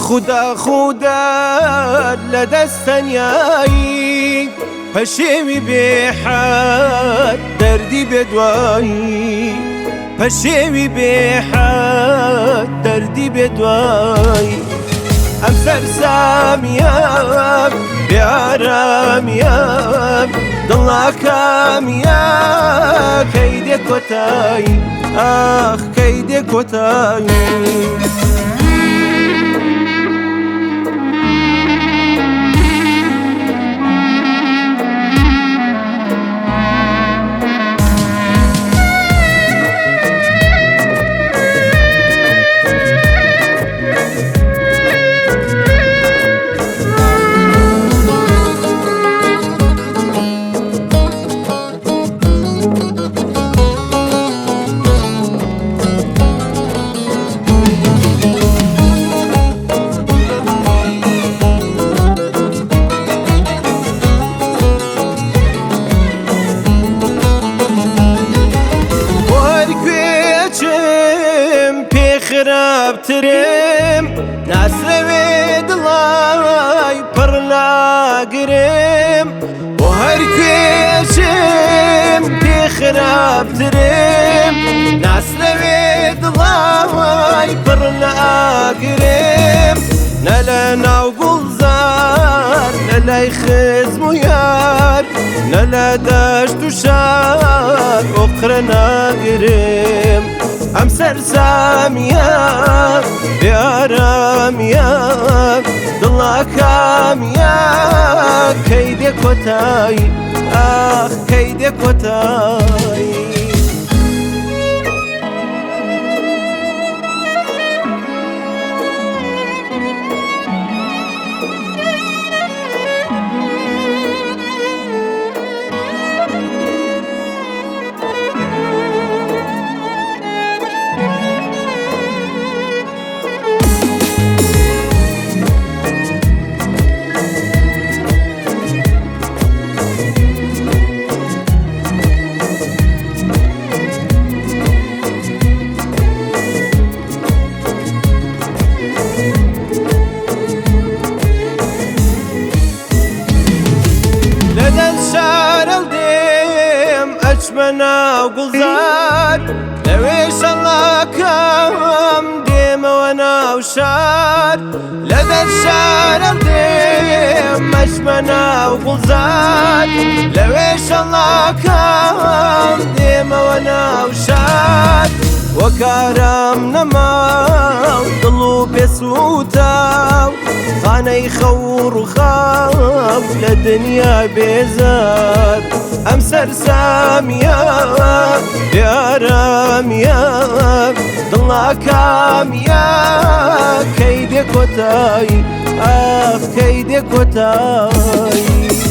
خودا خودا لە دەست تەنیایی پەشێوی بێحەد دەردی بێدوایی پەشێوی بێحەد دەردی بێدوایی ئەم سەرسامیام بێئارامیام دڵناکامیە کەی دێ کۆتایی ئاخ کەی دێ کۆتایی. خراپترم ناسرەوێ دڵای پڕ لاگرم بۆ هەر کوێچم پێ خراپترم ناسرەوێ دڵای پڕ لاگرم نە لە ناو گوڵزار نە لای خزم و یار نە لە دەشت و شار ئۆقرە ناگرم ئەم سەرسامیە بێئارامیە دڵناکامیە کەی دێ کۆتایی ئاخ کەی دێ کۆتایی. لەدەست شارەڵ دێم ئەچمە ناو گوڵزار لەوێ شەڵاکەم دێمەوە ناو شار لەدەست شارەڵ دێم ئەچمە ناو گوڵزار لەوێ شەڵاکەم دێمەوە ناو شار وەکارام نەما دڵ و پێسووتاو خانەی خەو ڕوخاو لە دنیا بێزار ئەم سەرسامیە بێئارامیە دڵناکامیە کەی دێ کۆتایی ئاخ کەی دێ کۆتایی.